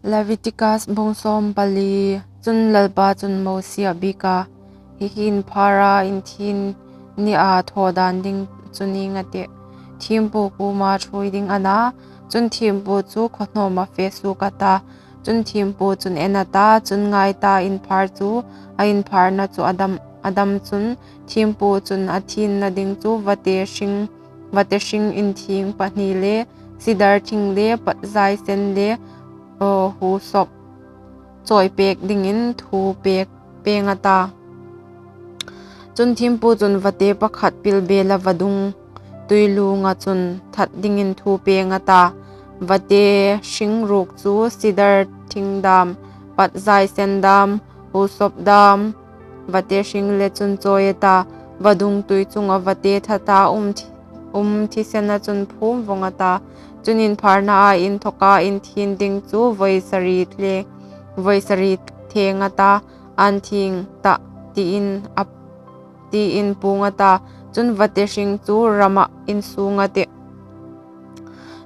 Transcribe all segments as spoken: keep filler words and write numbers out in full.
Leviticus bung sawm pali. Chun Lalpa chun Mosie a biek a, Hi hi in phara in thin nia thaw dan ding chu ning a tih. Thiempu kuoma ṭhuoi ding a na, chun thiempu chu khawhnawma fe suok a ta. Chun thiempu chun en a ta, chun ngai ta, in phar chu, a in pharna chu a dam, a dam chun thiempu chun a thinna ding chu vate hring, vate hring inthieng pahni le, sidar thing le, patzai sen le, aw, husop chawi pek dingin thu pek peng a ta. Chun thiempu chun vate pakhat pilbela vadung tuilunga chun that dingin thu peng a ta. Vate hring ruok chu sidar thing dam, patzai sen dam, husop dam, vate hring le chun chawi a ta. Vadung tui chunga vate thata um thi-, um thisena chun phum vawng a ta. Chun in pharnaa inthawka in thin ding chu vawi sari thleng, vawi sari thleng a ta, an thieng ta, tiin a, tiin puong a ta. Chun vate hring chu ramah in sung a tih.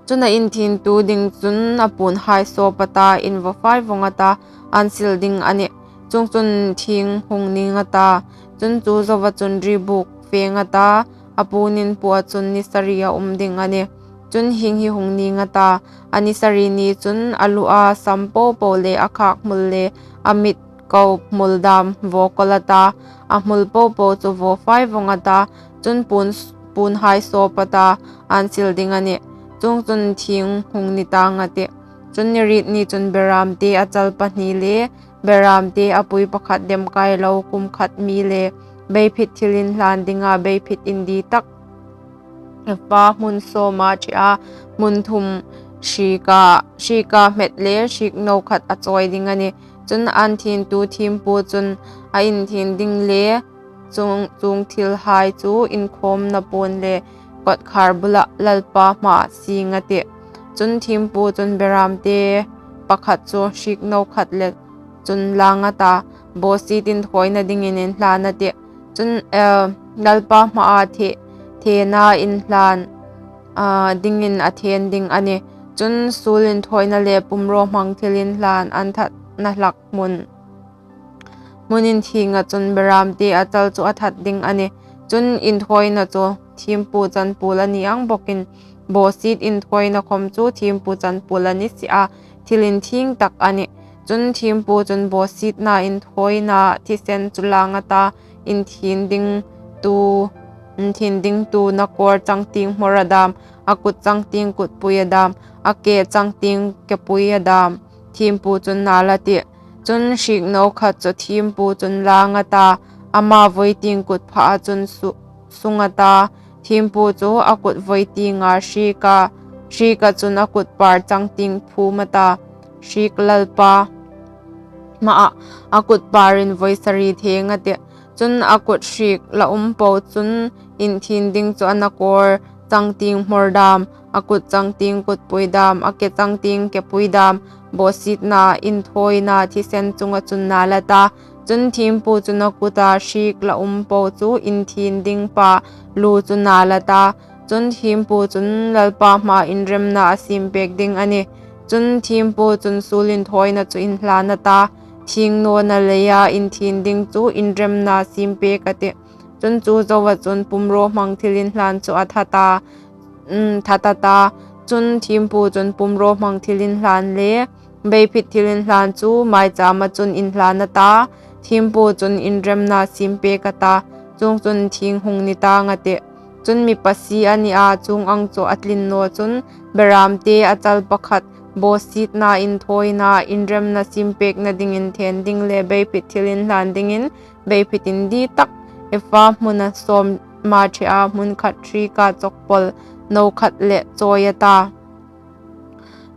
Chun a inthintu ding chun a puonhai sawp a ta, in vaw fai vawng a ta, an sil ding a nih. Chuongchun thieng hung ning a ta. Chun chu zoa chun ri buk feng a ta, a puon in puoa chun ni sari a um ding a nih. Chun hieng hi hung ning a ta, a ni sari ni chun a lua sam popo le a khak hmul le a mit ko hmul dam vaw kawl a ta, a hmul popo chu vaw fai vawng a ta, chun puon, puonhai sawp a ta, an sil ding a nih. Chuongchun thieng hung ni tang a tih. Chun ni riet ni chun beramte a chal pahni le, beramte a pui pakhat demkai lo kum khat mi le, beiphit thil inhlan dinga beiphit indi tak, efa hmun sawma ṭhea hmun thum hrieka, hrieka hmet le hriek no khat a chawi ding a nih. Chun an thintu thiempu chun a inthin ding le chuong, chuong thilhai chu inkhawmna puon le kawtkhar bula Lalpa hmaa sing a tih. Chun thiempu chun beramte pakhat chu hriek no khat le chun lang a ta, bawsiet inthawina dingin inhlan a tih. Chun, eh, Lalpa hmaa the, thena inhlan, ah, dingin a then ding a nih. Chun sul inthawina le pumraw hmang thil inhlan an thatna hlak hmun, hmun inthienga chun beramte a chal chu a that ding a nih. Chun inthawina chu thiempu chanpuol a ni ang bawkin, bawsiet inthawina khawm chu thiempu chanpuol a ni si a, thil inthieng tak a nih. Chun thiempu chun bawsietna inthawina thisen chu lang a ta, inthin ding tu, inthin ding tu na kawr changtieng hmawr a dam, a kut changtieng kutpui a dam, a ke changtieng kepui a dam thiempu chun nal a tih. Chun hriek no khat chu thiempu chun lang a ta, ama vawi tieng kut phaa chun su-, sung a ta, thiempu chu a kut vawi tienga hrieka, hrieka chun a kut par changtieng phum a ta, hriek Lalpa hmaa a kut parin vawi sari theng a tih. Chun a kut hriek la um po chun inthin ding chu a na kawr changtieng hmawr dam, a kut changtieng kutpui dam, a ke changtieng kepui dam, bawsietna inthawina thisen chunga chun nal a ta. Chun thiempu chun a kuta hriek la um po chu inthin ding pa lu chu nal a ta. Chun thiempu chun Lalpa hmaa inremna a siem pek ding a nih. Chun thiempu chun sul inthawina chu inhlan a ta, thiengnawna leia inthin ding chu inremna siem pek a tih. Chun chu zoa chun pumraw hmang thil inhlan chu a that a, um, that a ta. Chun thiempu chun pumraw hmang thil inhlan le beiphit thil inhlan chu maichama chun inhlan a ta, thiempu chun inremna siem pek a ta, chuongchun thieng hung ni tang a tih. Chun mi pasie a ni a, chuong ang chu a tlin naw chun beramte a chal pakhat bawsietna inthawina inremna siem pekna dingin then ding le beiphit thil inhlan dingin beiphit indi tak efa hmuna sawma ṭhea hmun khat hrieka chawkpawl no khat le chawi a ta.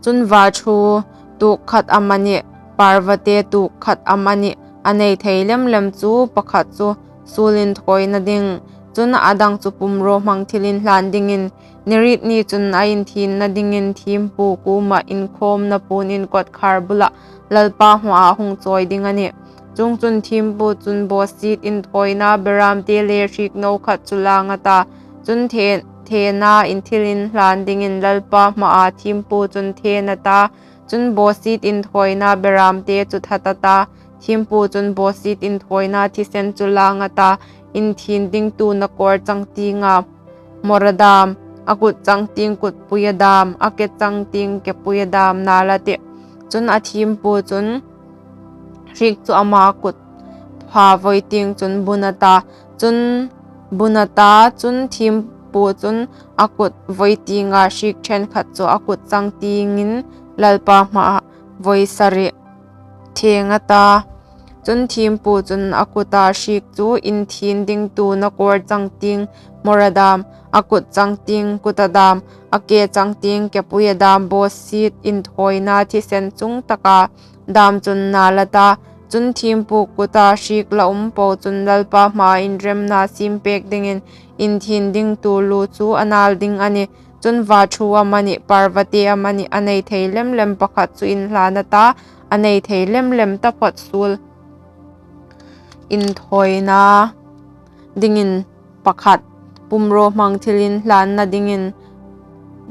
Chun va ṭhu tuk khat amanih, parvate tuk khat amanih, a nei thei lem lem chu pakhat chu sul inthawina ding, chun a dang chu pumraw hmang thil inhlan dingin, ni riet ni chun a inthinna dingin thiempu kuoma inkhawmna puon in kawtkhar bula Lalpa hmaa hung chawi ding a nih. Chuongchun thiempu chun bawsiet inthawina beramte le hriek no khat chu lang a ta. Chun the-, thena in thil inhlan dingin Lalpa hmaa thiempu chun then a ta. Chun bawsiet inthawina berâmte chu that a ta, thiempu chun bawsiet inthawina thisen chu lâng a ta, inthien dingtu nakawr changtienga mawr a dâm, a kut changtieng kutpui a dâm, a ke changtieng kepui a dâm nâl a tih. Chun a thiempu chun hriek chu ama kutpha vawi tieng chun bun a ta, chun bun a ta, chun thiempu chun a kut vawi tienga hriek ṭhenkhat chu a kut changtiengin Lalpa hmaah vawi sari thêng a ta. Chun thiempu chun a kuta hriek chu inthien dingtu nakawr changtieng mawr a dâm, a kut changtieng kut a dâm, a ke changtieng kepui a dâm bawsiet inthawina thisen chung taka dâm chun nâl a ta. Chun thiempu kuta hriek la um po chun Lalpa hmaa inremna siempêk dingin inthien dingtu lu chu a nâl ding a nih. Chun va ṭhu amanih, par vate amanih a nei thei lem lem pakhat chu inhlân a ta, a nei thei lem lem taphawt suol inthawina dingin pakhat, pumrawhmang thilinhlânna dingin,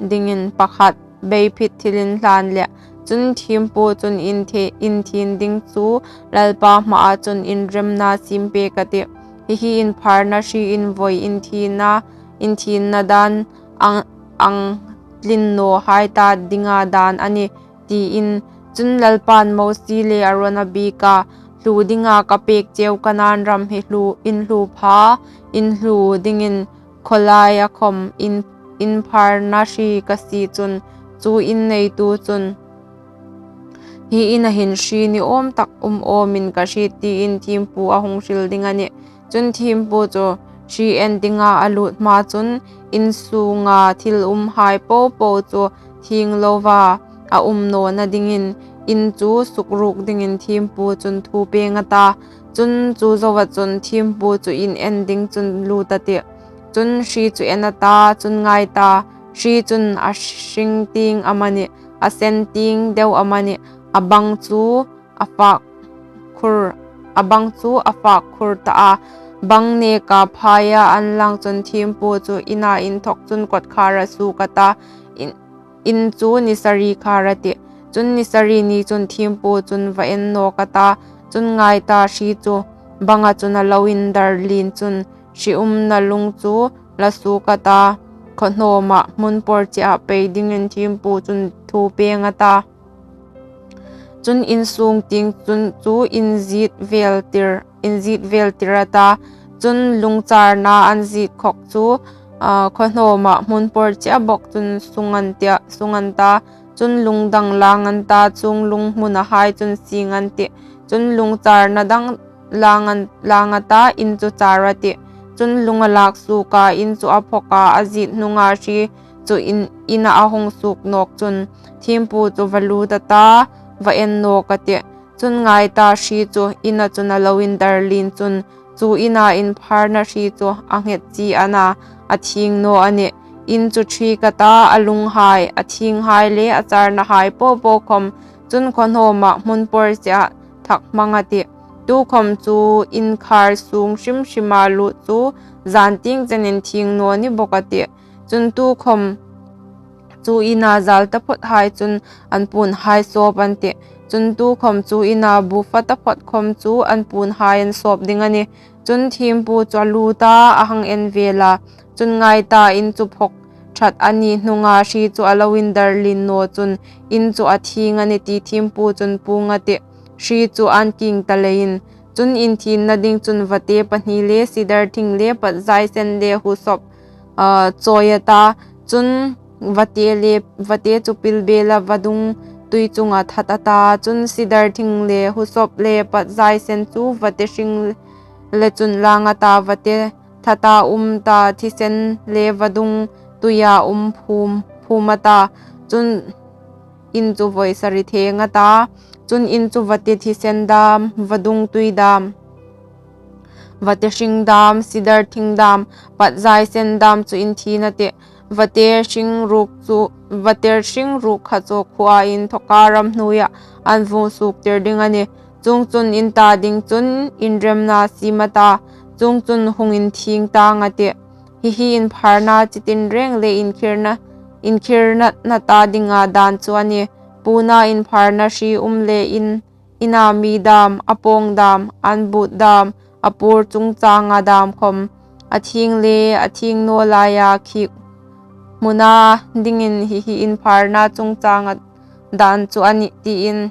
dingin pakhat, beiphit thilinhlân leh. Chun thiempu chun inthe-, inthien ding chu Lalpa hmaa chun inremna siempêk a tih. Hi hi inpharna hri invawi inthienna, inthienna dân ang, ang tlin nawhai ta dinga dân a nih, tiin. Chun Lalpan Mosie le Aron a biek a, hlu dinga ka pêk cheu Kanaan ram hi hlu, inhlu pha, inhlu dingin khawlaia khawm in, inpharna hri ka sie chun, chu in neitu chun hi ina hin hri ni awm tak um awmin ka hriet, tiin thiempu a hung hril ding a nih. Chun thiempu chu hri en dinga a lût hma chun in sûnga thil umhai po po chu thieng lova a um nawna dingin in chu sukruok dingin thiempu chun thu pêng a ta. Chun chu zoa chun thiempu chu in en ding chun lût a tih. Chun hri chu en a ta, chun ngai ta, hri chun a hring tieng amanih, a sen tieng deu amanih, a bang chu a fak khur, a bang chu a fak khur ta a, bang neka phaia an lang chun thiempu chu ina inthawk chun kawtkhâra suok a ta, in, in chu ni sari khâr a tih. Chun ni sari ni chun thiempu chun va en nawk a ta, chun ngai ta, hri chu banga chun a lo indar lien chun hri umna lung chu la suok a ta, khawhnawma hmun pawr chea pei dingin thiempu chun thu pêng a ta. Chun in sûng tieng chun chu inzit vêl tir, inzit vêl tir a ta. Chun lungcharna an zit khawk chu, a, khawhnawma hmun pawr chea bawk chun sung an tia, sung an ta. Chun lung dang lâng an ta, chuong lung hmunahai chun sing an tih. Chun lungcharna dang lâng an, lâng a ta, in chu char a tih. Chun lung a lâk suok a, in chu a phawk a, a zit hnunga hri chu in, ina a hung suok nawk chun thiempu chu va lût a ta, va en nawk a tih. Chun ngai ta, hri chu ina chun a lo indar lien chun chu ina inpharna hri chu a nghet chi a na, a thieng naw a nih. In chu ṭhiek a ta, a lunghai, a thienghai le a charnahai po po khawm chun khawhnawma hmun pawr chea thak hmang a tih. Tukhawm chu inkhâr sûng hrim hrima lût chu zân tieng chenin thieng naw ni bawk a tih. Chun tukhawm chu ina zâl taphawthai chun an puonhai sawp an tih. Chun tukhawm chu ina bu fa taphawt khawm chu an puonhai an sawp ding a nih. Chun thiempu chu a lût a, a hang en vêl a. Chun ngai ta, in chu phawk ṭhat a ni hnunga hri chu a lo indar lien naw chun in chu a thieng a nih ti thiempu chun puong a tih. Hri chu an kieng ta leiin. Chun inthienna ding chun vate pahni le sidar thing le patzai sen le husop, a, chawi a ta. Chun vate le, vate chu pilbela vadung tui chunga that a ta. Chun sidar thing le husop le patzai sen chu vate hring le chun lâng a ta, vate thata um ta thisen le vadung tuia um phum, phum a ta. Chun in chu vawi sari thêng a ta. Chun in chu vate thisen dâm, vadung tui dâm, vate hring dâm, sidar thing dâm, patzai sen dâm chu inthien a tih. Vate hring ruok chu, vate hring ruok kha chu khuoa inthawka ramhnuoia an vung suok tir ding a nih. Chuongchun in ta ding chun inremna siem a ta, chuongchun hung inthieng tâng a tih. Hi hi inpharna chi tinrêng le inkhirna, inkhirna ta dinga dân chu a nih. puona inpharna hri um le in, ina mi dam, a pawng dam, an but dam, a pur chungchanga dam khawm, a thieng le a thieng naw laia khik hmuna dingin hi hi inpharna chungchanga dan chu a nih, tiin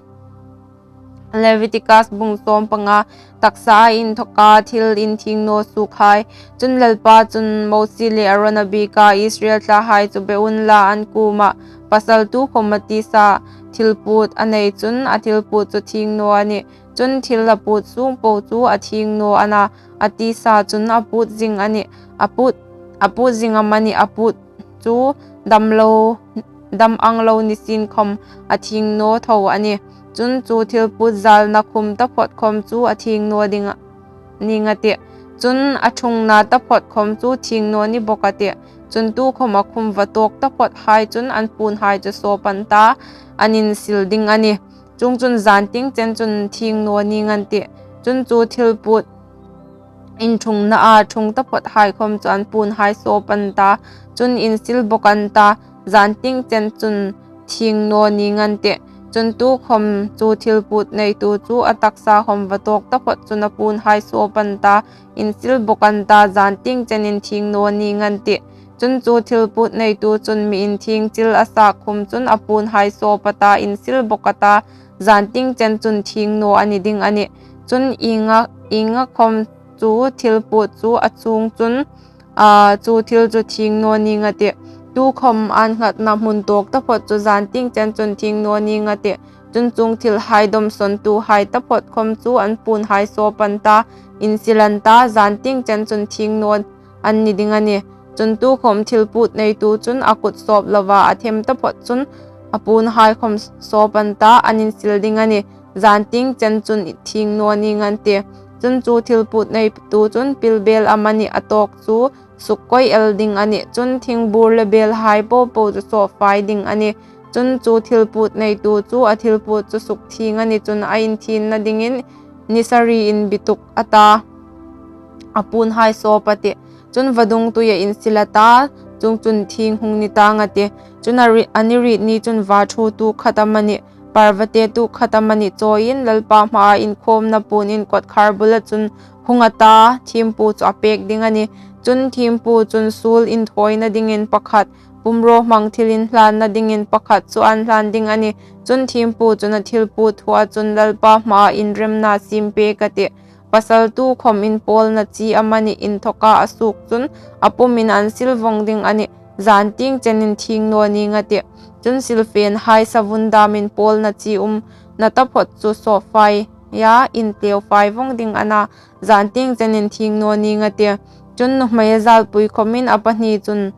Leviticus bung sawm panga taksa a inthoka thil inthieng naw suokhai. Chun Lalpa chun Mosie le Aron a biek a, Israel thlahai chu be unla an kuoma, pasal tukhawm a tisa thil put a nei chun a thil put chu thieng naw a nih. Chun thil a put sung po chu a thieng naw a na, a tisa chun a put zing a nih. A put, a put zing amanih, a put chu dam lo, dam ang lo ni sien khawm a thieng naw tho a nih. Chun chu thil put zalna khum taphot khawm chu a thieng naw ding a, ning a tih. Chun a thungna taphot khawm chu thieng naw ni bawk a tih. Chun tukhawm a khum va tawk taphot hai chun an puonhai chu sawp an ta, an insil ding a nih. Chuongchun zan tieng chen chun thieng naw ning an tih. Chun chu thil put inthungna a thung taphot hai khawm chu an puonhai sawp an ta, chun insil bawk an ta, zan tieng chen chun thieng naw ning an tih. Chun tukhawm chu thil put neitu chu a taksa khawm va tawk taphot chun a puonhai sawp an ta, insil bawk an ta, zan tieng chenin thieng naw ning an tih. Chun chu thil put neitu chun mi inthieng chil a sak khum chun a puonhai sawp a ta, insil bawk a ta, zan tieng chen chun thieng naw a ni ding a nih. Chun ienga, ienga khawm chu thil put chu a chuong chun, a, chu thil chu thieng naw ning a tih. Tukhawm an nghatna hmun tawk taphot chu zan tieng chen chun thieng naw ning a tih. Chun chuong thilhai dawmsawntuhai taphot khawm chu an puonhai sawp an ta, insil an ta, zan tieng chen chun thieng naw an ni ding a nih. Chun tukhawm thil put neitu chun a kut sawp lova a them taphot chun a puonhai khawm sawp an ta, an insil ding a nih. Zan tieng chen chun thieng naw ning an tih. Chun chu thil put neitu chun pilbel amanih a tawk chu suk koi el ding a nih. Chun thingbur le belhai po po chu sawp fai ding a nih. Chun chu thil put neitu chu a thil put chu suk thieng a ni chun a inthienna dingin ni sari inbituk a ta, a puonhai sawp a tih. Chun vadung tuia insil a ta, chuongchun thieng hung ni tang a tih. Chun a ri-, a ni riet ni chun va thutu khat amanih, parvate tu khat amanih chawiin Lalpa hmaa inkhawmna puon in kawtkhar bula chun hung a ta, thiempu chu a pek ding a nih. Chun thiempu chun suol inthawina dingin pakhat, pumrawhmang thil inhlanna dingin pakhat chu an hlan ding a nih. Chun thiempu chun a thil put thua chun Lalpa hmaa inremna siem pek a tih. Pasal tukhawm inpawlna chi amanih inthoka a suok chun a pumin an sil vawng ding a nih. Zan tieng chenin thieng naw ning a tih. Chun silfenhai savun dam inpawlna chi umna taphot chu sawp fai a, intleu fai vawng ding a na, zan tieng chenin thieng naw ning a tih. Chun nuhmei a zalpui khawmin a pahni chun,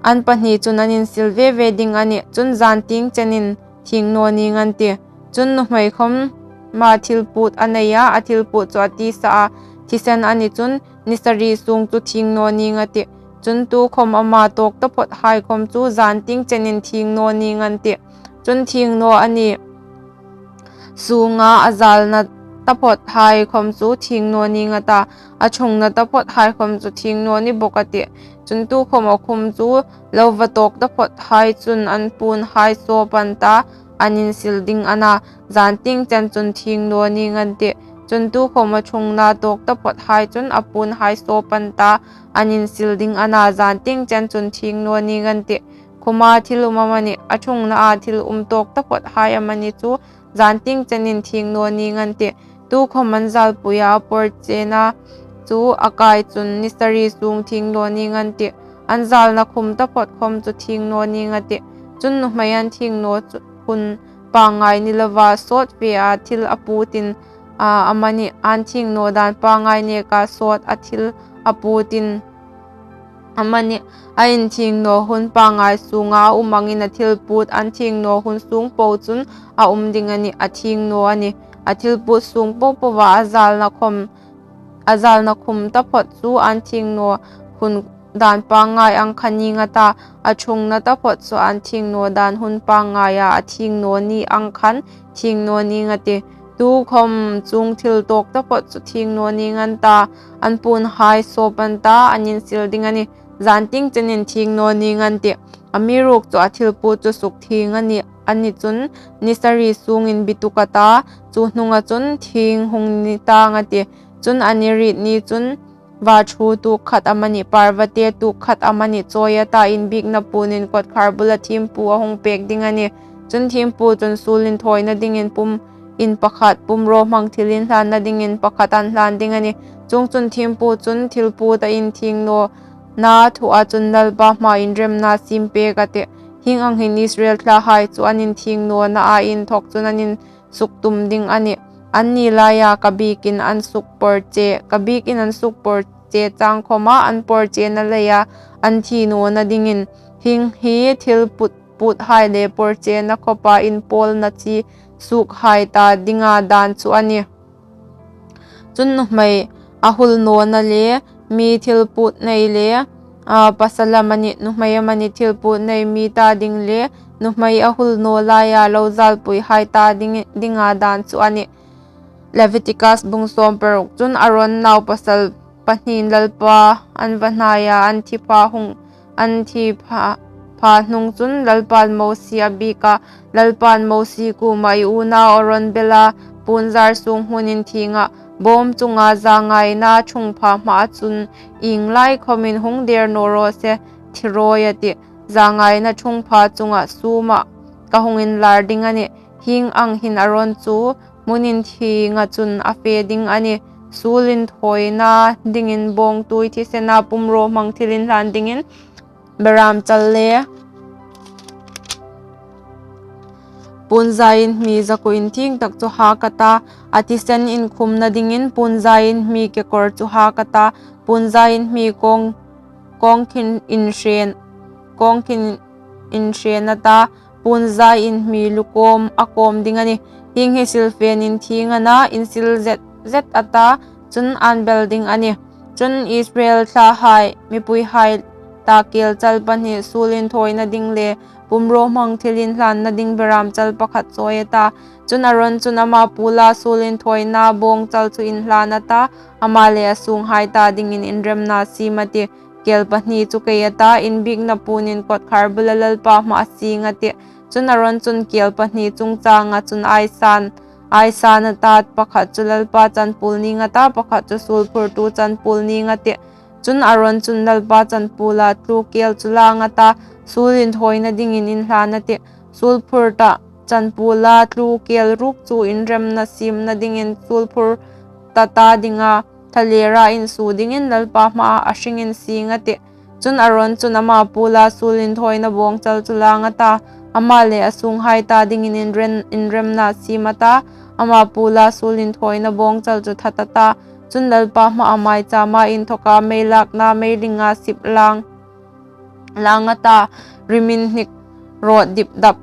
an pahni chun an insil ve ve ding a nih. Chun zan tieng chenin thieng naw ning an tih. Chun nuhmei khawma thil put a nei a, a thil put chu a tisa a, thisen a ni chun ni sari sung chu thieng naw ning a tih. Chun tukhawm ama tawk taphot hai khawm chu zan tieng chenin thieng naw ning an tih. Chun thieng naw a ni sunga a zalna taphot hai khawm chu thieng naw ning a ta, a thungna taphot hai khawm chu thieng naw ni bawk a tih. Chun tukhawm a khum chu lo va tawk taphot hai chun an puonhai sawp an ta, an insil ding a na, zan tieng chen chun thieng naw ning an tih. Chun tukhawm a thungna tawk taphot hai chun a puonhai sawp an ta, an insil ding a na, zan tieng chen chun thieng naw ning an tih. Khuma thil um amanih, a thungna a thil um tawk taphot hai amanih chu zan tieng chenin thieng naw ning an tih. Tukhawm an zalpuia a porchena chu a kai chun ni sari sung thieng naw ning an tih. An zalna khum taphot khawm chu thieng naw ning a tih. Chun nuhmei an thieng naw chu hun pangngai ni lova sawt ve a thil a putin, a, amanih, an thieng naw dan pangngai neka sawt a thil a putin amanih, a inthieng naw hun pangngai sunga a um angin a thil put an thieng naw hun sung po chun a um ding a nih, a thieng naw a nih. A thil put sung po poa a zalna khawm, a zalna khum taphot chu an thieng naw hun dan pangngai ang kha ning a ta, a thungna taphot chu an thieng naw dan hun pangngaia a thieng naw ni ang khan thieng naw ning a tih. Tukhawm chuong thil tawk taphot chu thieng naw ning an ta, an puonhai sawp an ta, an insil ding a nih. Zan tieng chenin thieng naw ning an tih. Amiruokchu a thil put chu suk thieng a nih, a ni chun ni sari sungin bituk a ta, chu hnunga chun thing hung ni tang a tih. Chun a ni riet ni chun vaṭhu tuok khat amanih, parvate tuok khat amanih chawi a ta, inbiekna puonin kawtkhar bula thiempu a hung pek ding a nih. Chun thiempu chun sul inthawina dingin pum in pakhat, pumrawhmang thil inhlanna dingin pakhat an hlan ding a nih. Chuongchun thiempu chun thil put a inthieng nawna thua chun Lalpa hmaa inremna siem pek a tih. Hieng ang hin Israel thlahai chu an inthieng nawna a inthawk chun an insuktum ding a nih. Anni laia ka biekin an sukpawrche, ka biekin an sukpawrche chang khawma an pawrchena leia an thi nawna dingin. Hieng hi thil put, puthai le pawrchena khawpa inpawlna chi suokhai ta dinga dan chu a nih. Chun nuhmei a hul nawna le mi thil put nei le, a, pasal amanih, nuhmei amanih thil put nei mi ta ding le nuhmei a hul naw laia lo zalpuihai ta ding, dinga dan chu a nih. Leviticus bung sawm paruk. Chun Aron naupasal pahniin Lalpa an va hnaia an thi pha hung, an thi pha, pha hnung chun Lalpan Mosie a biek a, Lalpan Mosie kuomah, "I unau Aron bela puonzar sung hmun inthienga bawm chunga zangaina ṭhungpha hmaa chun ieng lai khawmin hung der naw raw se, thi rawi," a tih. Zangaina ṭhungpha chunga suma ka hung inlar ding a nih. Hieng ang hin Aron chu hmun inthienga chun a fe ding a nih. Sul inthawina dingin bawngtui thisena pumrawhmang thil inhlan dingin beramchal le puonzai inhmi zakuo inthieng tak chu hak a ta, a thisen inkhumna dingin puonzai inhmi kekawr chu hak a ta, puonzai inhmi kawng, kawngkhin inhren, kawngkhin inhren a ta, puonzai inhmi lukawm a kawm ding a nih. Hieng hi silfen inthieng a na, insil zet zet a ta, chun an bel ding a nih. Chun Israel thlahai, mipuihai ta kelchal pahni, sul inthawina ding le pumrawhmang thil inhlanna ding beramchal pakhat chawi a ta. Chun Aron chun ama puola sul inthawina bawngchal chu inhlan a ta, ama le a sunghai ta dingin inremna siem a tih. Kel pahni chu kei a ta, inbiekna puonin kawtkhar bula Lalpa hmaa sieng a tih. Chun Aron chun kel pahni chungchanga chun aisan, aisan a ta, pakhat chu Lalpa chanpuol ning a ta, pakhat chu sulphurtu chanpuol ning a tih. Chun Aron chun Lalpa chanpuola tlu kel chu lang a ta, sul inthawina dingin inhlan a tih. Sulphurta chanpuola tlu kel ruok chu inremna siemna dingin sulphur ta ta dinga thalera insuo dingin Lalpa hmaa a hringin sieng a tih. Chun Aron chun ama puola sul inthawina bawngchal chu lang a ta, ama le a sunghai ta dingin inren, inremna siem a ta, ama puola sul inthawina bawngchal chu that a ta. Chun Lalpa hmaa maichama inthawka mei lakna meilinga sip lang, lang a ta, riminhnik rawt dipdap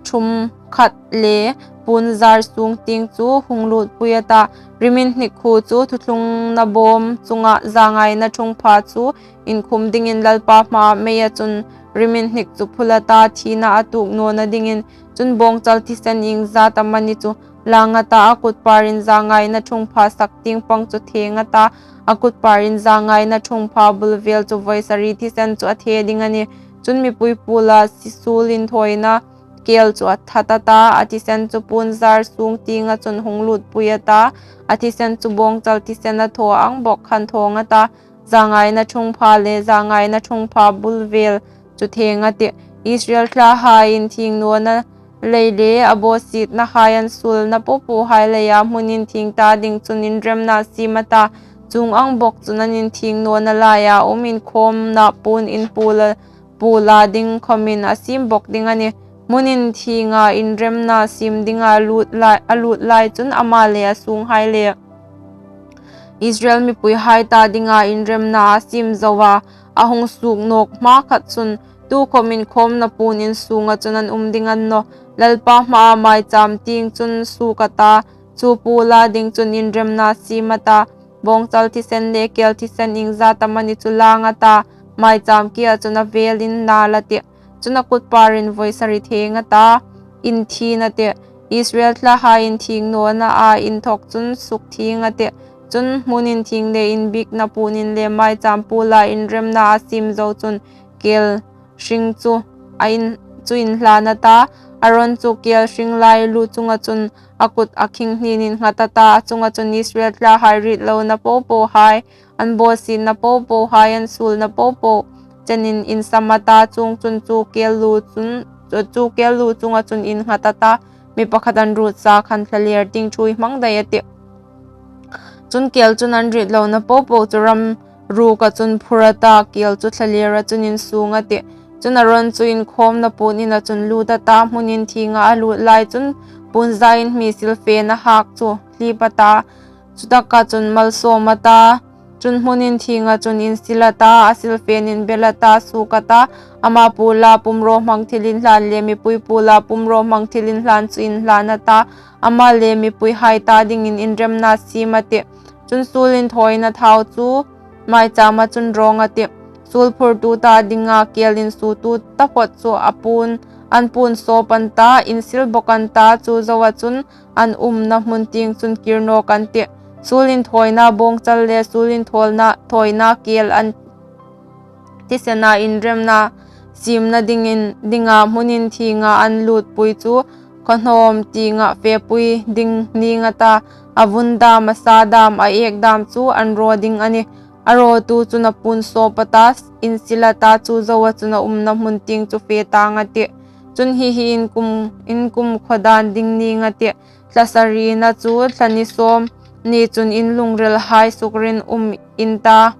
ṭhum khat le puonzar sung tieng chu hung lutpui a ta, riminhnik khu chu thuthlungna bawm chunga zangaina ṭhungpha chu inkhum dingin Lalpa hmaa meia chun riminhnik chu phul a ta, thina a tuok nawna dingin. Chun bawngchal thisen iengzat amani chu lang a ta, a kutparin zangaina ṭhungpha sak tieng pang chu theng a ta, a kutparin zangaina ṭhungpha bul vel chu vawi sari thisen chu a the ding a nih. Chun mipui puola si sul inthawina kel chu a that a ta, a thisen chu puonzar sung tienga chun hung lutpui a ta, a thisen chu bawngchal thisen a thaw ang bawk khan thawng a ta, zangaina ṭhungpha le zangaina ṭhungpha bul vel chu theng a tih. Israel thlahai inthieng nawna lei le a bawsietnahai an suolna popohai leia hmun inthieng ta ding chun inremna siem a ta, chuong ang bawk chun an inthieng nawna laia um inkhawmna puon inpuola, puola ding khawmin a siem bawk ding a nih. Hmun inthienga inremna siem dinga lut lai, a lut lai chun ama le a sunghai le Israel mipuihai ta dinga inremna a siem zoa, a hung suok nawk hma khat chun tukhawm inkhawmna puon in sunga chun an um ding a ni nawh. Lalpa hmaa maicham tieng chun suok a ta, chu puola ding chun inremna siem a ta, bawngchal thisen le kel thisen iengzat amani chu lang a ta, maicham kia chun a velin nal a tih. Chun a kutparin vawi sari theng a ta, inthin a tih. Israel thlahai inthieng nawna a inthawk chun sukthieng a tih. Chun hmun inthieng le inbiekna puon in le maicham puola inremna a siem zo chun kel hring chu a in, chu inhlan a ta, Aron chu kêl hring lai lu chunga chun a kut a khing hnin innghat a ta, a chunga chun Israel thlahai rit lona po pohai, an bawsietna po pohai, an suolna po po chenin insam a ta, chuongchun chu kêl lu chun, chu kêl lu chunga chun innghat a ta, mi pakhat an ruotsa khan thlalêr tieng ṭhuoi hmang dai a tih. Chun kêl chun an rit lona po po chu ram ruka chun phur a ta, kêl chu thlalêra chun insung a tih. Chun Aron chu inkhâwmna puon ina chun lût a ta, hmun inthienga a lût lai chun puonzaiin hmi silfen a hâk chu hlip a ta, chutaka chun malsâwm a ta. Chun hmun inthienga chun insil a ta, a silfen inbel a ta, suok a ta, ama puola pumrawhmang thilinhlân le mipui puola pumrawhmang thilinhlân chu inhlân a ta, ama le mipuihai ta dingin inremna siem a tih. Chun suol inthawina thau chu maichâma chun râwng a tih. Suol phurtu ta dinga kêl insuotu taphawt chu a puon, an puon sâwp an ta, insil bawk an ta, chu zoa chun an umna hmun tieng chun kîr nâwk an tih. Suol inthawina bâwngchal le suol inthawina, thawina kêl an thisena inremna siemna dingin, dinga hmun inthienga an lûtpui chu khawhnâwm tienga fepui ding nîng a ta, a vun dâm, a sa dâm, a êk dâm chu an raw ding a nih. A rawtu chun a puon sâwp a ta, insil a ta, chu zoa chun a umna hmun tieng chu fe tâng a tih. Chun hi hi in kum, in kumkhaw dân ding nîng a tih. Thla sarina chu thla ni sâwm ni chun in lungril hai sukrin um in ta,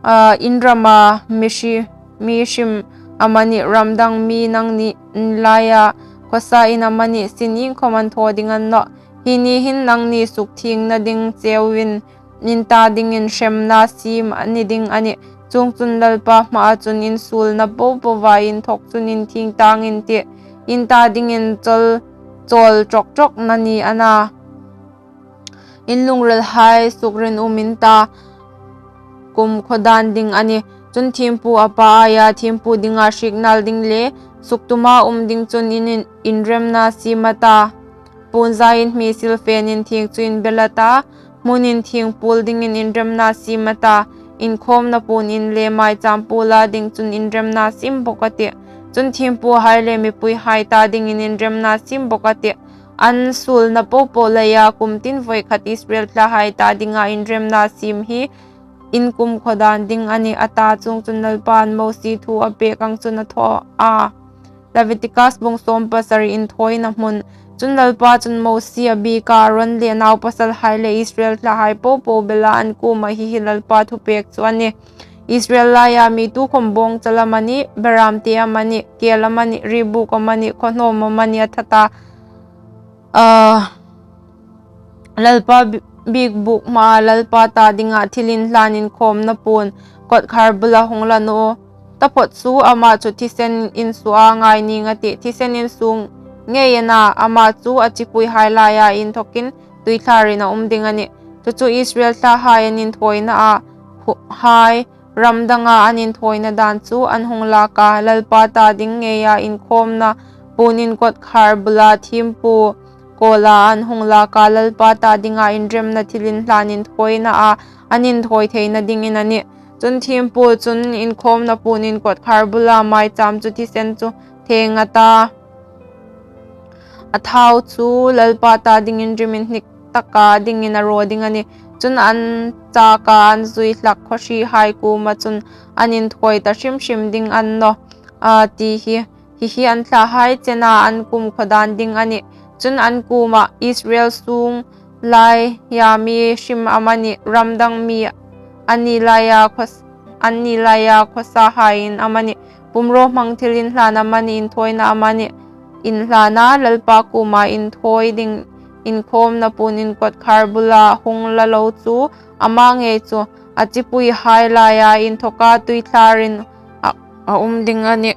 a, in rama mi hri-, mi hrim amanih, ram dang mi nangni laia khawsa in amanih sin iengkhawm an thaw ding a ni nawh. Hi ni hin nangni sukthiengna ding cheuin in ta dingin hremna siem a ni ding a nih. Chuongchun Lalpa hmaa chun in suolna po poa inthawk chun inthieng tâng in tih. In ta dingin chawl, chawl ṭawk ṭawkna ni a na, in lungril hai sukrin um in ta, kumkhaw dân ding a nih. Chun thiempu a pa aia thiempu dinga hriek nâl ding le suktuma um ding chun in, in, inremna siem a ta, puonzaiin hmi silfen inthieng chu inbel a ta, hmun inthieng puol dingin inremna siem a ta, inkhâwmna puon in le maichâm puola ding chun inremna siem bawk a tih. Chun thiempuhai le mipuihai ta dingin inremna siem bawk a tih. An suolna po po leia kum tin voi khat Israel thlahai ta dinga inremna siem hi in kumkhaw dân ding a nih, a ta. Chuongchun Lalpain Mosie thu a pêk ang chun a thaw a. Leviticus bung sâwm pasari, inthawina hmun. Chun Lalpa chun Mosie a biek a, Aron le a naupasalhai le Israel thlahai po po bela an kuoma hi hi Lalpa thupêk chu a nih. Israel laia mi tukhawm bâwngchal amanih, berâmte amanih, kêl amanih, riebûk amanih, khawhnâwm amanih a that a, a, Lalpa bi-, biekbûk hmaa Lalpa ta dinga thilinhlân inkhâwmna puon kawtkhâr bula hung la naw taphawt chu ama chu thisen insuoa ngai nîng a tih. Thisen insung ngei a na, ama chu a chipuihai laia inthawkin tuithlârin a um ding a nih. Chu chu Israel thlahai an inthawina a, hu-, hai, ram danga an inthawina dân chu an hung lâk a, Lalpa ta ding ngeia inkhâwmna puonin kawtkhâr bula thiempu kawla an hung lâk a, Lalpa ta dinga inremna thilinhlân inthawina a, an inthawi theina dingin a nih. Chun thiempu chun inkhâwmna puonin kawtkhâr bula maichâm chu thisen chu thêng a ta, a thau chu Lalpa ta dingin rim inhnik taka dingin a raw ding a nih. Chun an châka an zui hlak khawhrihai kuoma chun an inthawi ta hrim hrim ding a ni nawh, a, ti hi. Hi hi an thlahai chena an kumkhaw dân ding a nih. Chun an kuoma Israel sung laia mi hrim amanih, ram dang mi an ni laia khaws-, an ni laia khawsahaiin amanih, pumrawhmang thilinhlân amanih, inthawina amanih inhlâna Lalpa kuoma inthawi ding inkhâwmna puonin kawtkhâr bula hung la lo chu ama ngei chu a chipuihai laia inthawka tuithlârin a, a um ding a nih.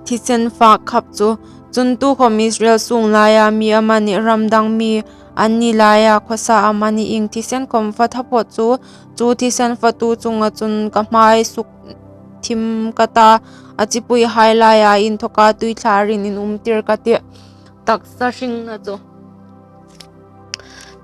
Thisen fâk khap chu. Chun tukhawm Israel sung laia mi amanih, ram dang mi an ni laia khawsa amanih, ieng thisen khawm fa taphawt chu, chu thisen fatu chunga chun ka hmai sukthim ka ta, a chipuihai laia inthawka tuithlârin inumtir ka tih. Taksa hringna chu.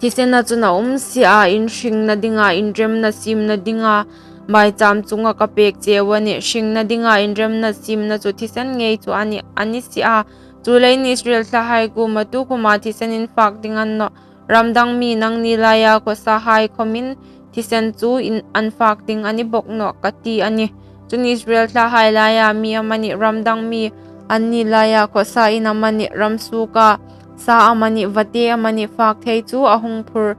Thisena chun a um si a, in hringna dinga, inremna siemna dinga, maichâm chunga ka pêk cheu a nih. Hringna dinga inremna siemna chu thisen ngei chu a ni, a ni si a. Chuleiin Israel thlahai kuoma, tukhawma thisen in fak ding a ni nawh, ram dang mi nangni laia khawsahai khawmin thisen chu in, an fak ding a ni bawk nawh, ka ti a nih. Chun, Israel thlahai laia mi amanih, ram dang mi anni laia khawsa in amanih, ram suoka sa amanih, vate amanih fak thei chu a hung phur,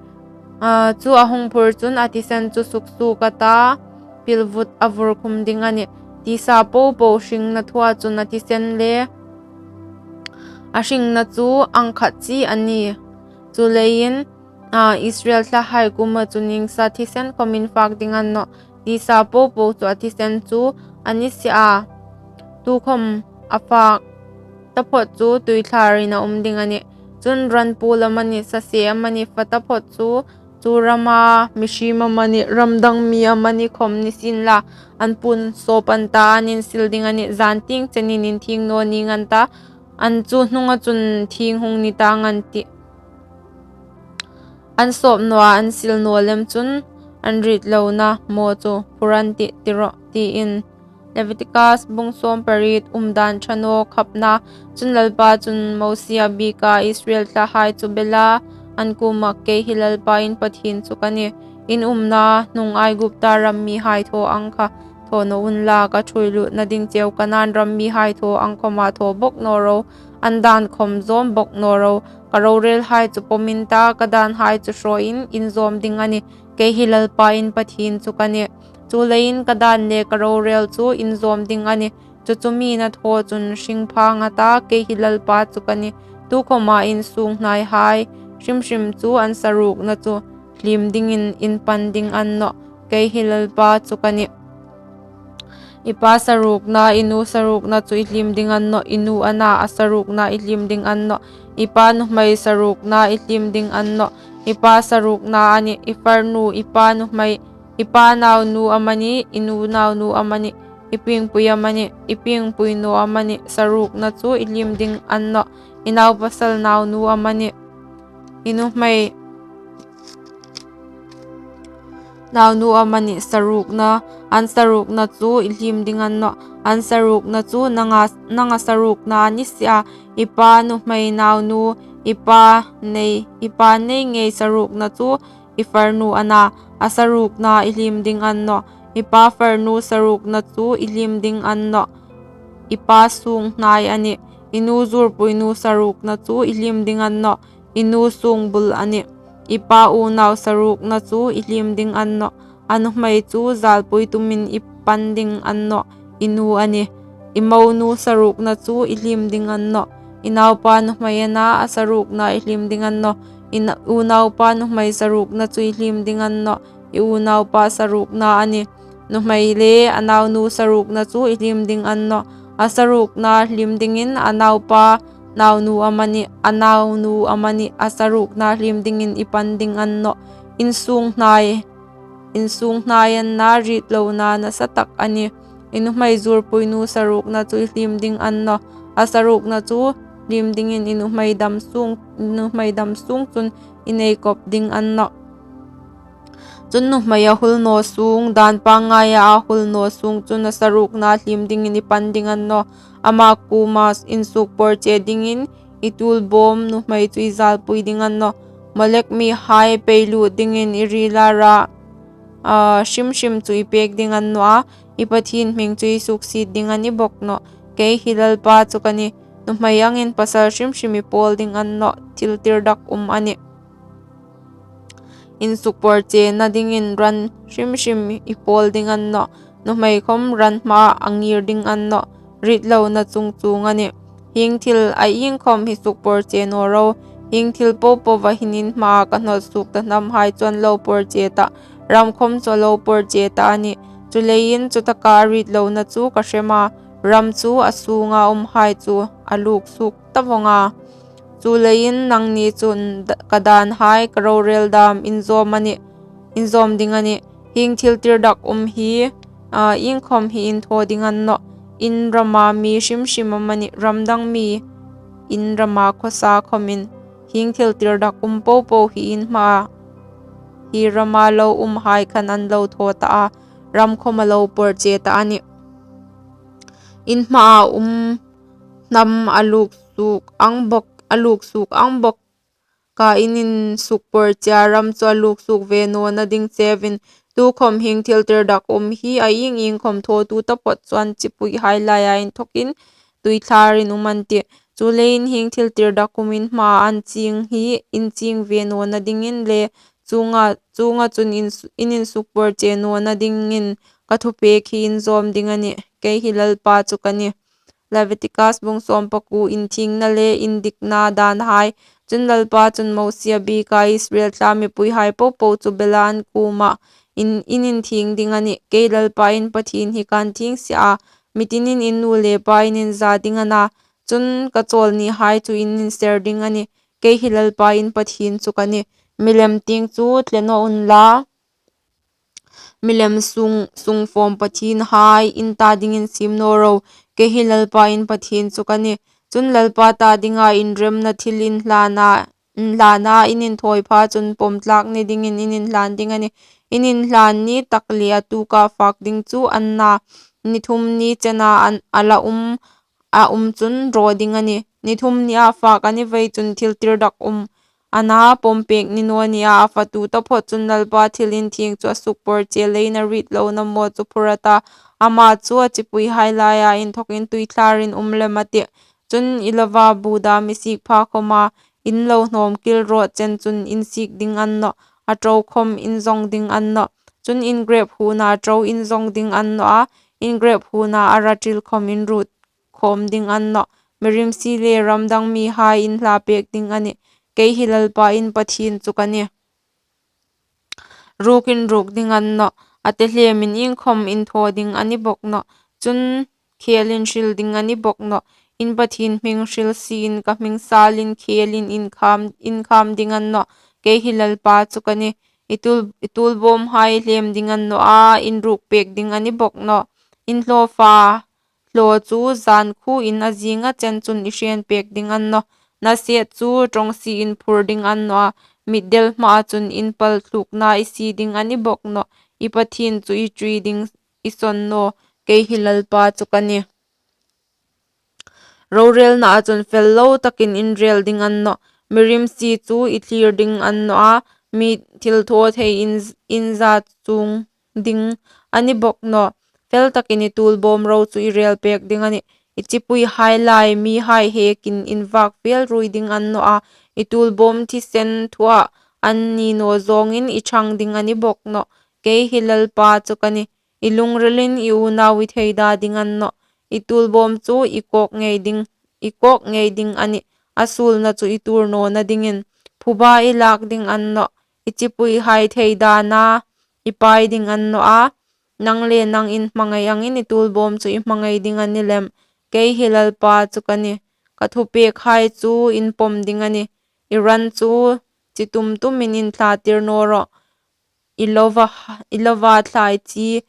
a, chu a hung phur chun a thisen chu suksuok a ta, pilvut a vur khum ding a nih. Tisa po po hringna thua chun a thisen le a hringna chu ang khat chi a nih. Chuleiin, a, Israel thlahai kuoma chun iengsa thisen khawmin fak ding a ni nawh, tisa po po chu a thisen chu a ni si a. Tukhawm a fak taphawt chu tuithlar in a um ding a nih. Chun, ran puol amanih, sase amanih fa taphawt chu, chu rama mihriem amanih, ram dang mi amanih khawm ni sienla, an puon sawp an ta, an insil ding a nih. Zantieng chenin inthieng naw ning an ta, an chu hnunga chun thieng hung ni tang an tih. An sawp naw a, an sil naw lem chun an ritlona maw chu phur an tih, ti rawh, tiin. Leviticus bung sawm pariet. Umdan ṭha naw khapna. Chun, Lalpa chun Mosie a biek a, Israel thlahai chu bel a, an kuoma, kei hi Lalpa in Pathien chu ka nih. In umna hnung Aigupta ram mihai thaw ang kha thaw naw unla, ka ṭhuoi lutna ding cheu Kanaan ram mihai thaw ang khawma thaw bawk naw ro, an dan khawm zawm bawk naw ro. Ka rorelhai chu pawm in ta, ka danhai chu hrawin in zawm ding a nih. Kei hi Lalpa in Pathien chu ka nih. Chuleiin, ka dan le ka rorel chu in zawm ding a nih. Chu chu mi'n a thaw chun hring phang a ta, kei hi Lalpa chu ka nih. Tukhawma in sunghnai hai hrim hrim chu an sarukna chu hliem dingin in pan ding a ni nawh, kei hi Lalpa chu ka nih. I pa sarukna, i nu sarukna chu i hliem ding a ni nawh, i nu a na, a sarukna i hliem ding a ni nawh. I pa nuhmei sarukna i hliem ding a ni nawh, i pa sarukna a nih. I farnu, i pa nuhmei, i pa naunu amanih, i nu naunu amanih, i piengpui amanih, i piengpui naw amanih, sarukna chu i hliem ding a ni nawh. I naupasal naunu amanih, i nuhmei naunu amanih sarukna, an sarukna chu i hliem ding a ni nawh. An sarukna chu nanga, nanga sarukna a ni si a. I pa nuhmei naunu, i pa nei, i pa nei ngei sarukna chu i farnu a na, a sarukna i hliem ding a ni nawh. I pa farnu sarukna chu i hliem ding a ni nawh. I pa sunghnai a nih. I nu zurpuinu sarukna chu i hliem ding a ni nawh. I nu sungbul a nih. I pa unau sarukna chu i hliem ding a ni nawh. A nuhmei chu zalpui tumin i pan ding a ni nawh, i nu a nih. I monu sarukna chu i hliem ding a ni nawh. I naupa nuhmei a na, a sarukna i hliem ding a ni nawh. I na-, unaupa nuhmei sarukna chu i hliem ding a ni nawh. I unaupa sarukna a nih. Nuhmei le a naunu sarukna chu i hliem ding a ni nawh. A sarukna hliem dingin a naupa naunu amanih, a naunu amanih, a sarukna hliem dingin i pan ding a ni nawh. In sunghnai, in sunghnai an na ritlona nasa tak a nih. I nuhmei zurpuinu sarukna chu i hliem ding a ni nawh. A sarukna chu hliem dingin i nuhmei dam sung, i nuhmei dam sung chun i nei kop ding a ni nawh. Chun, nuhmei a hul naw sung, dan pangngaia a hul naw sung chun a sarukna hliem dingin i pan ding a ni nawh. Ama kuoma insuk pawrche dingin i tuolbawm nuhmei chu i zalpui ding a ni nawh. Molek mihai pei lut dingin i rila ra, a, hrim hrim chu i pek ding a ni nawh a, i Pathien hming chu i suksiet ding a ni bawk nawh. Kei hi Lalpa chu ka nih. Nuhmei angin pasal hrim hrim i pawl ding a ni nawh, thil tirdakum a nih. Insuk pawrchena dingin ran hrim hrim i pawl ding a ni nawh. Nuhmei khawm ran hmaa a ngir ding a ni nawh. Ritlona chung chuong a nih. Hieng thil a iengkhawm hi suk pawrche naw ro. Hieng thil po poa hin in hmaa ka hnawt suok ta hnamhai chu an lo pawrche ta. Ram khawm chu a lo pawrche ta a nih. Chuleiin, chutaka ritlona chu ka hrem a, ram chu a sunga umhai chu a luk suok ta vawng a. Chuleiin, nangni chun d-, ka danhai ka rorel dam inzawm a nih, inzawm ding a nih. Hieng thil tirdakum hi, a, iengkhawm hi in thaw ding a ni nawh. In rama mi hrim hrim amanih, ram dang mi in rama khawsa khawmin hieng thil tirdakum po po hi in hmaa, hi rama lo umhai khan an lo thaw ta a, ram khawm a lo pawrche ta a nih. In hmaa um hnam a luk suok ang bawk, a luok suok ang bawk ka in insukpawrche a, ram chu a luok suok ve nawna ding cheu. Tukhawm hieng thil tirdakum hi a ieng ieng khawm thawtu taphawt chu an chipuihai laia inthawkin tuithlarin um an tih. Chuleiin hieng thil tirdakum in hmaa an ching hi in ching ve nawna dingin le chunga, chunga chun in, in insukpawrche nawna dingin ka thupek hi in zawm ding a nih. Kei hi Lalpa chu ka nih. Leviticus bung sawm pakuo. Inthiengna le indikna danhai. Chun Lalpa chun Mosie a biek a, Israel tla mipuihai popo chu bela an kuoma in, in inthieng ding a nih. Kei Lalpa in Pathien hi kan thieng si a, mitinin in nu le pa in inza ding a na. Chun ka chawl nihai chu in inser ding a nih. Kei hi Lalpa in Pathien chu ka nih. Milem tieng chu tle naw unla, milem sung, sungfawm pathienhai in ta dingin siem naw ro. Kei hi Lalpa in Pathien chu ka nih. Chun Lalpa ta dinga inremna thil inhlana, inhlana in inthawi pha chun pawm tlak ni dingin in inhlan ding a nih. In inhlan ni tak le a tuka fak ding chu an na, ni thum ni chena an, a la um, a um chun raw ding a nih. Ni thum nia fak a ni vei chun thil tirdakum a na, pawm pek ni naw nia a fatu taphawt chun Lalpa thil inthieng chu a sukpawrche leiin a rit lona maw chu phur a ta, ama chu a chipuihai laia inthawkin tuithlarin um lem a tih. Chun i lova bu dam i sik pha khawma in lo hnawm kil rawh chen chun in sik ding a ni nawh, a ṭo khawm in zawng ding a ni nawh. Chun in grep huona a ṭo in zawng ding a ni nawh a, in grep huona a ra ṭil khawm in ruot khawm ding a ni nawh. Mi rimsi le ram dang mihai in hla pek ding a nih. Kei hi Lalpa in Pathien chu ka nih. Ruok in ruok ding a ni nawh, a te hlemin iengkhawm in thaw ding a ni bawk nawh. Chun khel in hril ding a ni bawk nawh. In Pathien hming hril siin ka hming salin khelin in kham, in kham ding a ni nawh. Kei hi Lalpa chu ka nih. I tul, i tulbawmhai hlem ding a ni nawh a, in ruok pek ding a ni bawk nawh. In hlaw fa, hlaw chu zan khuoin a zinga chen chun i hriet pek ding a ni nawh. Naset chu ṭawngsiin phur ding a ni nawh a, mitdel hmaa chun in pal thlukna i sie ding a ni bawk nawh. I Pathien chu i ṭi ding i sawn naw. Kei hi Lalpa chu ka nih. Rorelnaa chun fel lo takin in rel ding a ni nawh. Mi rimsi chu i thlir ding a ni nawh a, mi thilthawthei in, in za chuong ding a ni bawk nawh. Fel takin i tulbawm ro chu i rel pek ding a nih. I chipuihai lai mihai hekin in vak fel ruoi ding a ni nawh a, i tulbawm thisen thuah an ni naw zawngin i ṭhang ding a ni bawk nawh. Kei hi Lalpa chu ka nih. I lungrilin i unau i theida ding a ni nawh. I tulbawm chu i kawk ngei ding, i kawk ngei ding a nih. A suolna chu i tuor nawna dingin phuba i lak ding a ni nawh. I chipuihai theidana i pai ding a ni nawh a, nang le nang in hmangai angin i tulbawm chu i hmangai ding a ni lem. Kei hi Lalpa chu ka nih. Ka thupekhai chu in pawm ding a nih. I ran chu chi tum tumin in thlatir naw rawh. I lova, i lova thlai chi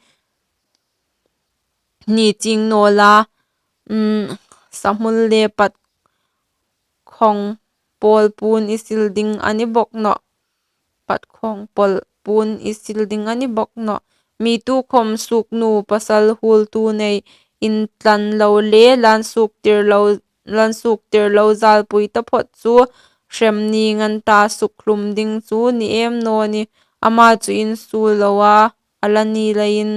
ni ching naw la, mm, sahmul le pat khawng pawl puon i sil ding a ni bawk nawh. Pat khawng pawl puon i sil ding a ni bawk nawh. Mi tukhawm suoknu pasal huoltu nei intlan lo le lan suoktir lo, lan suoktir lo zalpui taphawt chu hrem ni ngan ta sukhlum ding chu ni em naw ni. Ama chu in suol lo a, a la ni leiin,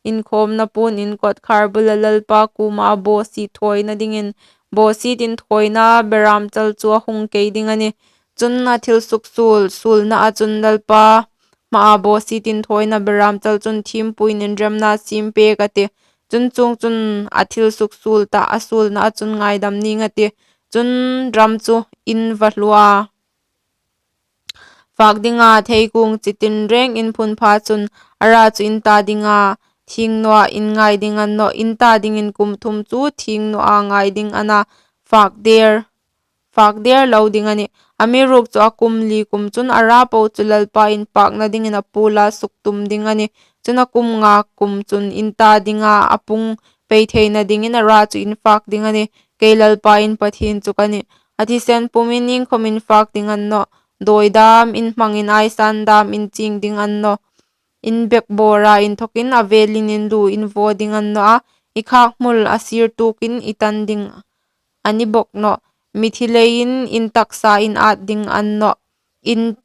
inkhawmna puon in kawtkhar bula Lalpa kuoma bawsiet thawina dingin, bawsiet inthawina beramchal chu a hung kei ding a nih. Chun a thil suksuol, suolnaa chun Lalpa hmaa bawsiet inthawina beramchal chun thiempuin inremna siem pek a tih. Chun chuong chun a thil suksuol ta, a suolnaa chun ngaidam ning a tih. Chun ram chu in va hluo a, fak dinga theikung chi tinreng in phun pha chun a ra chu in ta dinga thieng nawh a, in ngai ding a ni nawh. In ta dingin kum thum chu thieng nawh a ngai ding a na, fak der, fak der lo ding a nih. Amiruokchu a kum li kum chun a ra po chu Lalpa inpakna dingin a puola suktum ding a nih. Chun a kum nga kum chun in ta dinga a pung pei theina dingin a ra chu in fak ding a nih. Kei Lalpa in Pathien chu ka nih. A thisen pumin iengkhawm in fak ding a ni nawh. Dawi dam in hmangin aisan dam in ching ding a ni nawh. In bek bawra inthawkin a velin in lu in vaw ding a ni nawh a, i khak hmul a sir tukin i tan ding a ni bawk nawh. mithi leiin in taksa in at ding a ni nawh, in,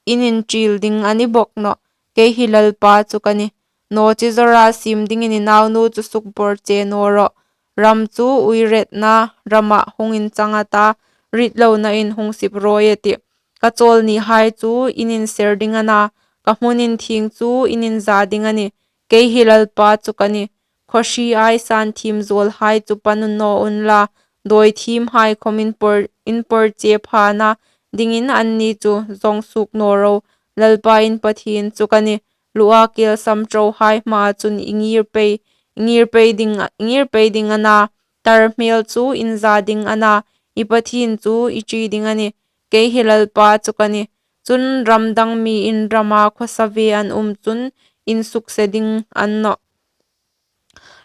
in inṭil ding a ni bawk nawh, kei hi Lalpa chu ka nih. Naw chi zawra siem dingin i naunu chu sukbawr che naw rawh. Ram chu uiretna ramah hung inchang a ta, rit lonain hung sip rawi a tih. Ka chawlnihai chu in inser ding a na, ka hmun inthieng chu in inza ding a nih. Kei hi Lalpa chu ka nih. Khawhri aisan thiem zawlhai chu pan naw unla, dawi thiemhai khawm inpawr, inpawr che phana dingin anni chu zawng suok naw ro. Lalpa in Pathien chu ka nih. Lua kelsam ṭohai hmaa chun i ngir pei, i ngir pei ding, i ngir pei ding a na, tar hmel chu in za ding a na, i Pathien chu i ṭi ding a nih. Kei hi Lalpa chu ka nih. Chun ram dang mi in rama khawsa ve an um chun in sukse ding a ni nawh.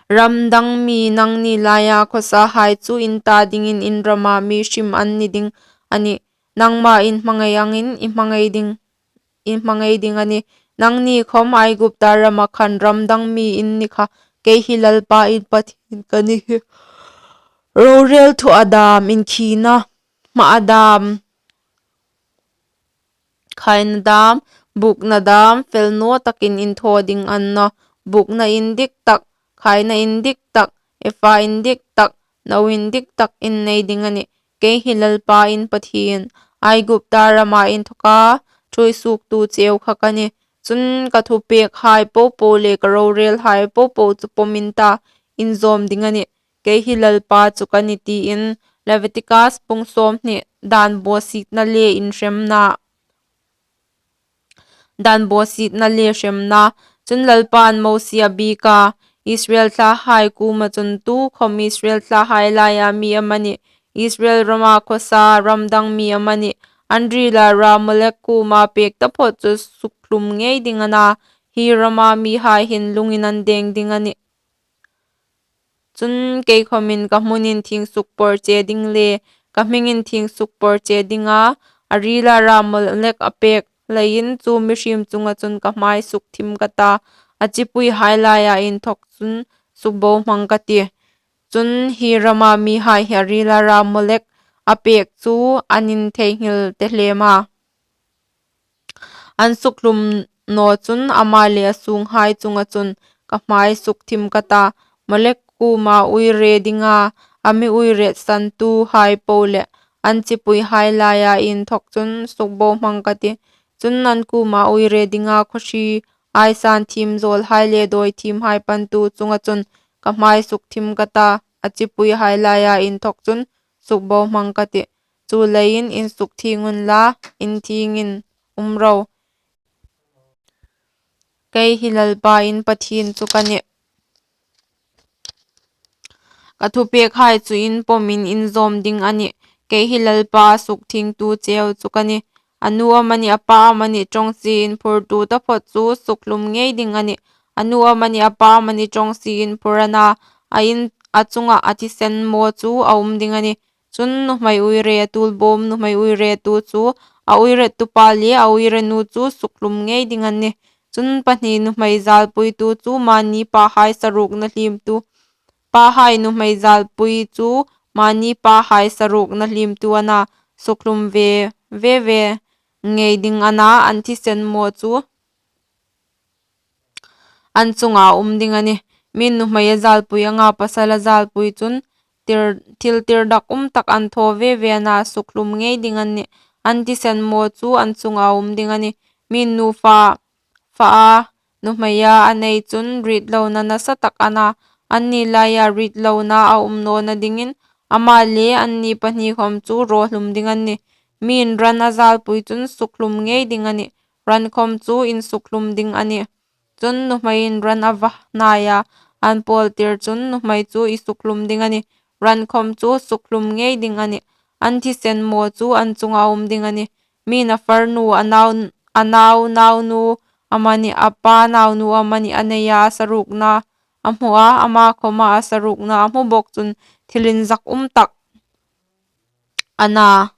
Ram dang mi nangni laia khawsahai chu in ta dingin in rama mi hrim an ni ding a nih. Nangma in hmangai angin i hmangai ding, i hmangai ding a nih. Nangni khawm Aigupta rama khan ram dang mi in ni kha, kei hi Lalpa in Pathien ka ni hi. Rorel thu a dam, inkhina hma a dam, khaina dam, bukna dam, fel naw takin in thaw ding a ni nawh. Bukna indik tak, khaina indik tak, efa indik tak, no indik tak in nei ding a nih. Kei hi Lalpa in Pathien, Aigupta rama inthoka ṭhuoi suoktu cheu kha ka nih. Chun ka thupekhai popo le ka rorelhai popo chu pawm in ta, in zawm ding a nih. Kei hi Lalpa chu ka nih, tiin. Leviticus bung sawmhni, dan bawsietna le inhremna, dan bawsietna le hremna. Chun Lalpa'n Mosie a biek a, Israel thlahai kuoma chun, tukhawm Israel thlahai laia mi amanih, Israel rama khawsa ram dang mi amanih, an rila ra Molek kuoma pek taphawt chu sukhlum ngei ding a na, hi rama mihai hin lungin an deng ding a nih. Chun kei khawmin ka hmun inthieng sukbawr che ding le ka hming inthieng sukbawr che dinga, a rila ra Molek a pek leiin chu mihriem chunga chun ka hmai sukthim ka ta, a chipuihai laia inthok chun sukbohmang ka tih. Chun hi rama mihai hi a rila ra Molek a pek chu an intheinghil tehlem a, an sukhlum naw chun ama le a sunghai chunga chun ka hmai sukthim ka ta, Molek kuoma uire dinga a mi uiretsantuhai po le an chipuihai laia inthok chun sukbohmang ka tih. Chun an kuoma uire dinga khawhri aisan thiem zawlhai le dawi thiemhai pantu chunga chun ka hmai sukthim ka ta, a chipuihai laia inthok chun sukbohmang ka tih. Chuleiin insukthieng unla, inthiengin um ro. Kei hi Lalpa in Pathien chu ka nih. Ka thupekhai chu in pawmin in zawm ding a nih. Kei hi Lalpa sukthiengtu cheu chu ka nih. A nu amanih, a pa amanih ṭawngsie inphurtu taphawt chu sukhlum ngei ding a nih. A nu amanih, a pa amanih ṭawngsie inphur a na, a in, a chunga a thisen maw chu a um ding a nih. Chun nuhmei uire a tuolbawm nuhmei uiretu chu, a uirettupa le a uirenu chu sukhlum ngei ding an nih. Chun pahni nuhmei zalpuitu chu mani pahai saruokna hliemtu, pahai nuhmei zalpui chu mani pahai saruokna hliemtu a na, sukhlum ve, ve ve ngei ding a na, an thisen maw chu an chunga um ding a nih. Min nuhmei a zalpui anga pasal a zalpui chun tir, thil tirdakum tak an thaw ve ve a na, sukhlum ngei ding an nih. An thisen maw chu an chunga um ding a nih. Min nufa, fa a, nuhmeia a nei chun ritlona nasa tak a na, anni laia ritlona a um nawna dingin ama le anni pahni khawm chu raw hlum ding an nih. Min ran a zalpui chun sukhlum ngei ding a nih. Ran khawm chu insukhlum ding a nih. Chun nuhmeiin ran a va hnaia an pawltir chun nuhmei chu i sukhlum ding a nih. Ran khawm chu sukhlum ngei ding a nih. An thisen maw chu an chunga um ding a nih. Min a farnu, a nau, a nau naunu amanih, a pa naunu amanih a neia a saruokna a hmu a, ama khawma a saruokna a hmu bawk chun thil inzakum tak a na,